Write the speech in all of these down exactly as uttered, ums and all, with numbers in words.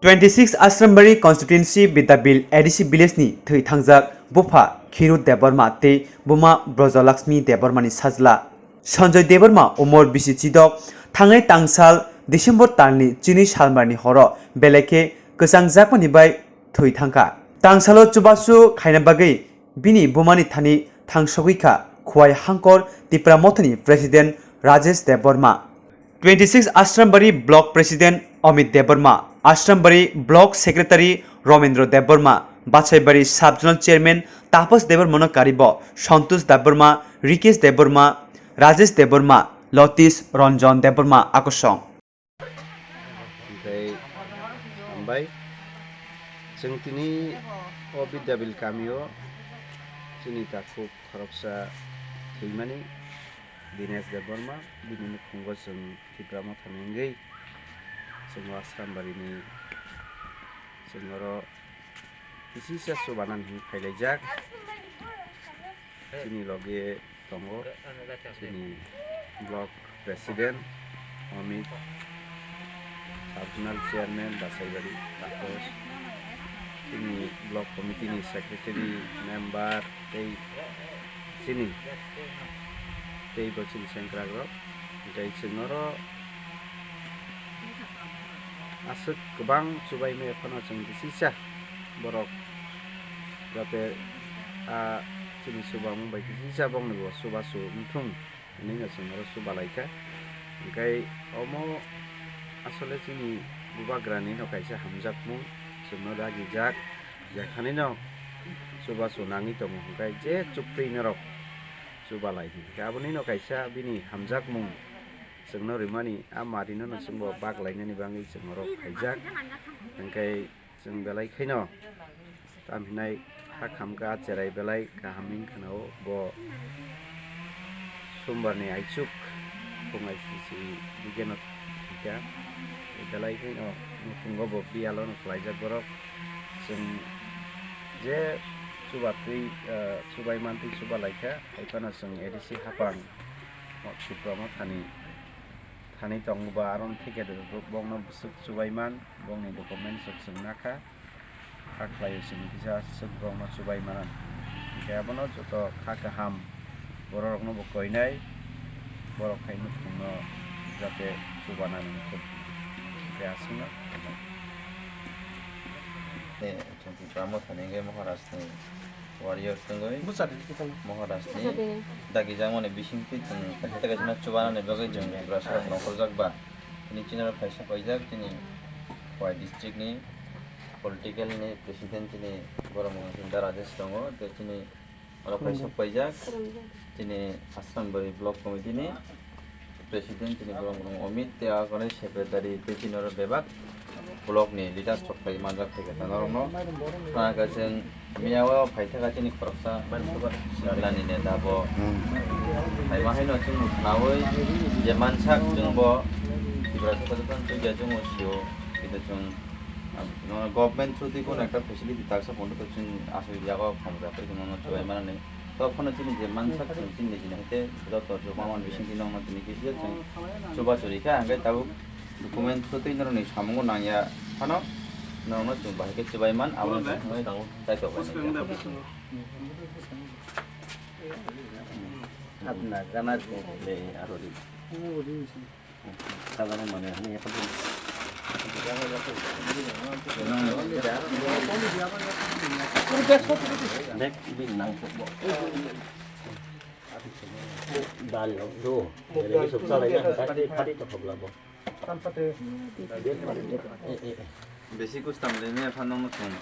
Twenty six Ashrambari Constituency Bidyabil A D C Village ni thwi thangjak bupha Khiru Debbarma tei buma Brojalakshmi Debbarma ni sajla Sanjoy Debbarma umor bisi chidok thangnai tangsal December talni chini salmarni horo belai khe kwchangjakmani bai thwi thangkha. Tangsalo chubachu khaina bagwi bini bumani thani thangsogwi kha Khwai Hangkor Tipra Mothani President Rajesh Debbarma. Twenty six Ashrambari Block President Amit Debbarma, Ashrambari Block Secretary Romendro Debbarma, Bachaibari Sub Zonal Chairman Tapas Debbarmano karibo Santosh Debbarma, Rikesh Debbarma, Rajesh Debbarma, Lotish Ranjan Debbarma akosong. Oke, hambai. Chwng tini o Bidyabil kamio chini takhuk khoroksa thwimani Dinesh Debbarma, bini nukhungo chwng Tipra Mothani wngwi chwng o Asrambari ni chwng oro kisisa chubanani hinwi phailaijak. Chini loge tongo chini block president Amit, sub zonal chairman Basaibari Taposh, chini block committee ni secretary, member tei chini tei bo chini sengkrak rok. Tei chwng oro aswk kwbang chubaimaya phano chwng kisisa borok jate a chini chubamung bai kisisa bongni bo chubachu wngthung hinwi no chwng oro chubalaikha. Hinkhe omo asole chini bubagrani no kaisa hamjakmung chwngno dagijak, jekhanino chubachu nangwi tongo, hinkhe je chuktwi norok chubalai hinkhe abonino kaisa bini hamjakmung chwngno rimani, a marino no chwngbo baklainani bagwi chwng oro phaijak. Hinkhe chwng belai khaino tam hinai ha khamkha, a cherai belai kaham wngkhano bo sombarni aichuk phung aisisi bigeno thwikha. Belai khaino nukhungo bo biyalo no khlaijak borok. Chwng je chubatwi, eh, chubai mantwi chubalaikha, haiphano chwng A D C hapang Tipra Mothani thani tongo ba, aro thikhe bokno bwswk chubaiman, bokni documents rok chwng nakha, kha khlaio chini kisa swk bokno chubaiman. Hinkhe abono joto kha kaham bororokno bo koinai, borok hai nukhungno jate chubanani mukhuk hinkhe aswkno. Chwng Tipra Mothani hinkhe Maharajni warriors tongwi Maharajni dagijakmani bisingtwi chwng kaisa kaisa chubanani bagwi chwng Tiprasarok nongkhorjak ba. Chini chini oro kaisa paijak chini Khowai district ni political ni president chini borok mung chini Dara Rajesh tongo, tei chini oro kaisa paijak chini Asrambari block committee ni president chini borok mung Omit tei a konwi secretary tei chini oro bebak block ni leaders rok phai manjak thai khe norokno. Khna khe chwng miya o phai thaka chini khoroksa Simla ni neta bo. Phai ma haino chwng khnaui je mansak chwng bo Tiprasa joto chwng ya chwng sio, kintu chwng, ah, no, government through twi kono ekta facility taksa pondo to chwng aswk yago khomja pai chwng no chubai manani. To phano chini je mansak chwng chini niji nai te joto joma man bising twi nongno tini kisa chwng chuba churi kha, hwnkhe tabuk document sotwi norokni samungo nangya phano norokno chwng bahai khe chubai man, abo chwng thangwi chaitok bai nai kha. Adna gana le aro di. Sajagwi mane hwnwi yakho. Bek bini nang kok bo. Dal do. Bini sok salai ya, pati pati to khobla bo. Eh, eh, eh. Besi kustam le ne phan nong sung.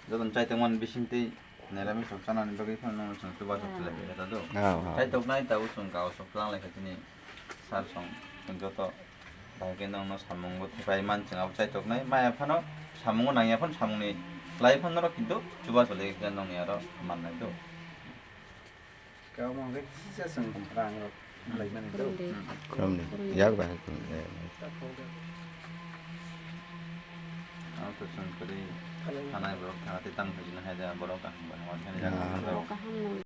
Jodon chai tongman bising tei. Neramis rok chanani bagwi phano nang chwng chubachu khlai kha do. Ah, ah. Chai toknai tabuk chwng kau sok lang lai kha chini sir song, chwng joto bahai khe nongno samung bo thepai man chwng abo chai toknai. Maya phano samungo nangya phano samungni khlai phano norok kintu chubachu lai kha nongni aro mannai do. Kau mangkhe kisa chwng rang rok. Khoroknwi. Yak bai. Ang to chwng kwrwi thanai borok thang tei tang phai jina hai da borok kaham bai hwnwi thani Ah. Borok kaham nang.